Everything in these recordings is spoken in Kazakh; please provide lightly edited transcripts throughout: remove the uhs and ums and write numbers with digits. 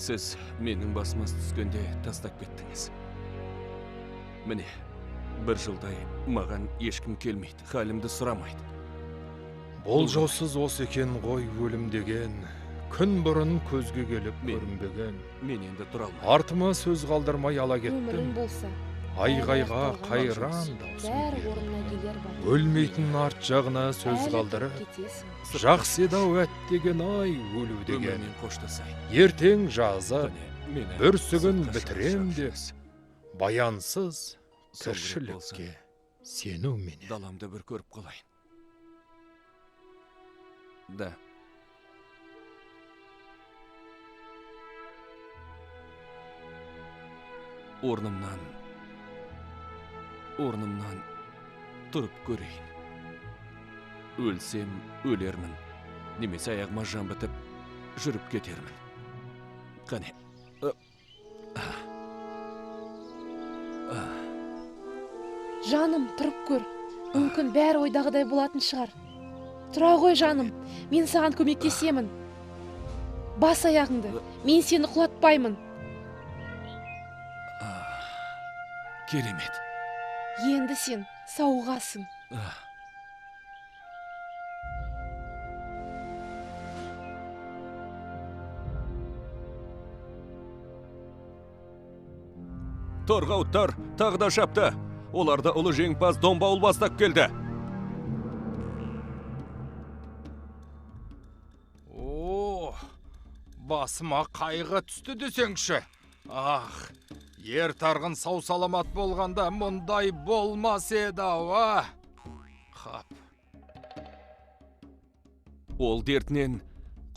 Сіз менің басыма түскенде тастап кеттіңіз. Міне, бір жылдай маған ешкім келмейді, халімді сұрамайды. Болжаусыз осы екен ғой өлім деген, күн бұрын көзге келіп көрінбеген. Мен енді тұра алмаймын. Артыма сөз қалдырмай ала кеттім. Өмірің болса, айғайға қайран даусым. Өлмейтін арт жағына сөз қалдырып, жақсы еді-ау әттеген ай өлу деген. Ертең жазып, бүрсігін бітірем деп, баянсыз тіршілікке сенуменен. Даламды бір көріп қалайын. Да. Орнымнан тұрып көрейін. Өлсем өлермін, немесе аяғыма жан бітіп жүріп кетермін. Қане. Жаным, тұрып көр. Мүмкін бәрі ойдағыдай болатын шығар. Тұра ғой, жаным, мен саған көмектесемін. Бас аяғыңды, мен сені құлатпаймын. Керемет. Енді сен сауығасың. Торғауыттар тағы да шапты. Оларды ұлы жеңімпаз Домбауыл бастап келді. О, басыма қайғы түсті десеңші. Ах, ер Тарғын сау-саламат болғанда мұндай болмас еді-ау, а? Қап. Ол дертінен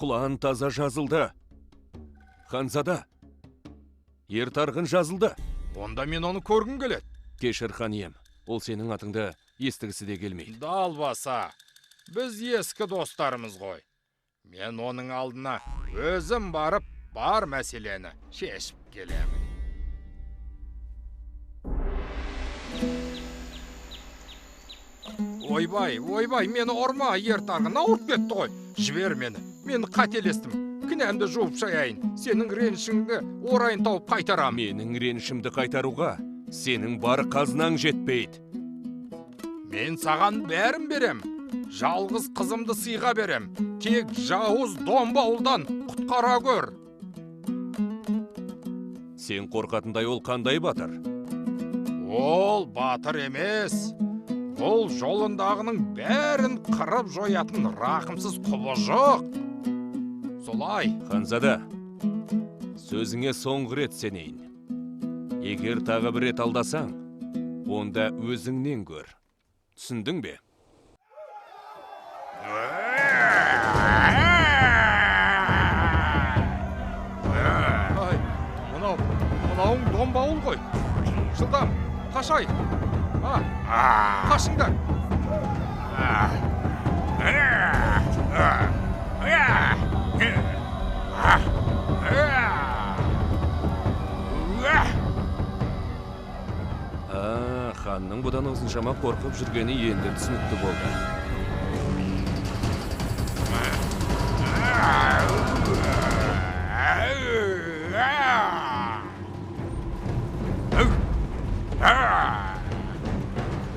құлан таза жазылды. Ханзада, ер Тарғын жазылды. Онда мен оны көргім келеді. Кешір, хан ием, ол сенің атыңды естігісі де келмейді. Далбаса, біз ескі достарымыз ғой. Мен оның алдына өзім барып, бар мәселені шешіп келемін. Ойбай, ойбай, мені ұрма, ер Тарғын, ауырып кетті ғой. Жібер мені, мен қателестім. Кінәмді жуып шаяйын, сенің ренішіңді орайын тауып қайтарам. Менің ренішімді қайтаруға сенің бар қазынаң жетпейді. Мен саған бәрін берем. Жалғыз қызымды сыйға берем. Тек жауыз Домбауылдан құтқара көр. Сен қорқатындай ол қандай батыр? Ол батыр емес. Бұл жолындағының бәрін қырып жоятын рақымсыз құбыжық. Солай. Ханзада, сөзіңе соңғы рет сенейін. Егер тағы бір рет алдасаң, онда өзіңнен көр. Түсіндің бе? Ай, мынауың Домбауыл ғой. Жылдам, қашайық. Қашыңдар. Ханның бұдан осыншама қорқып жүргені енді түсінікті болды.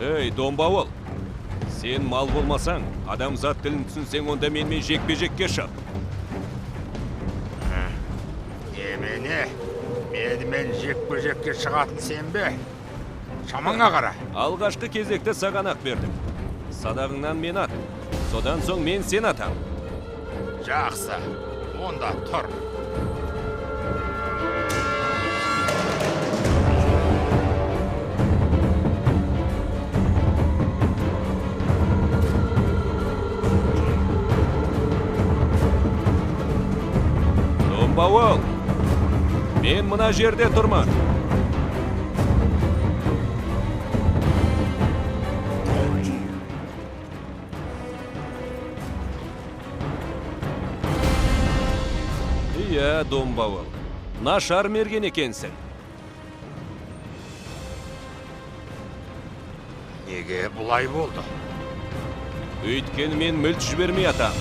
Ей, Домбауыл, сен мал болмасаң, адамзат тілін түсінсең, онда менімен жекпе-жекке шық. Немене, менімен жекпе-жекке шығатын сен бе? Шамаңа қара. Алғашқы кезекті саған ақ бердім. Садағыңнан мен ат, содан соң мен сен атам. Жақсы, онда тұр. Домбауыл, мен мына жерде тұрмын. Иә, Домбауыл, нашар мерген екенсің. Неге бұлай болды? Өйткені мен мүлт жібермей атам.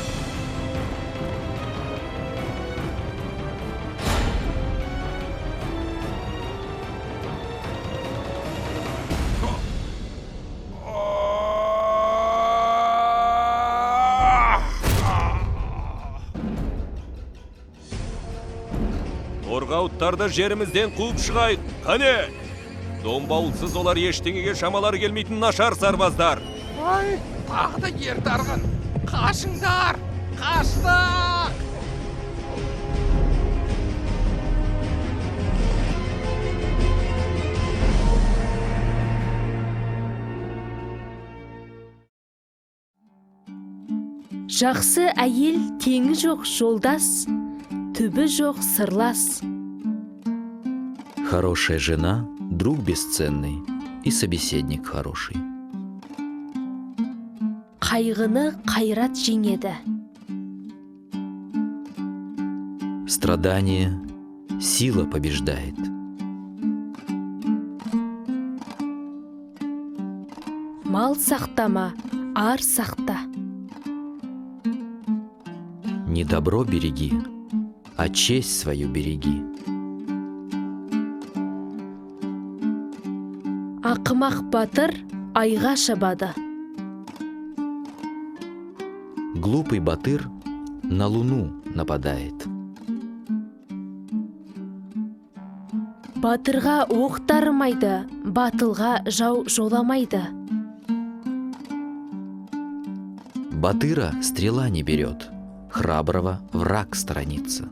Торғауыттарды жерімізден қуып шығайық. Қане! Домбауылсыз олар ештеңеге шамалары келмейтін нашар сарбаздар. Ай, тағы да ер Тарғын. Қашыңдар! Қаштық! Жақсы әйел теңі жоқ жолдас, түбі жоқ сырлас. Хорошая жена – друг бесценный и собеседник хороший. Қайғыны қайрат жеңеді. Страдание сила побеждает. Мал сақтама, ар сақта. Не добро береги, а честь свою береги. Ақымақ батыр айға шабады. Глупый батыр на луну нападает. Батырға оқ дарымайды, батылға жау жоламайды. Батыра стрела не берет, храброго враг сторонится.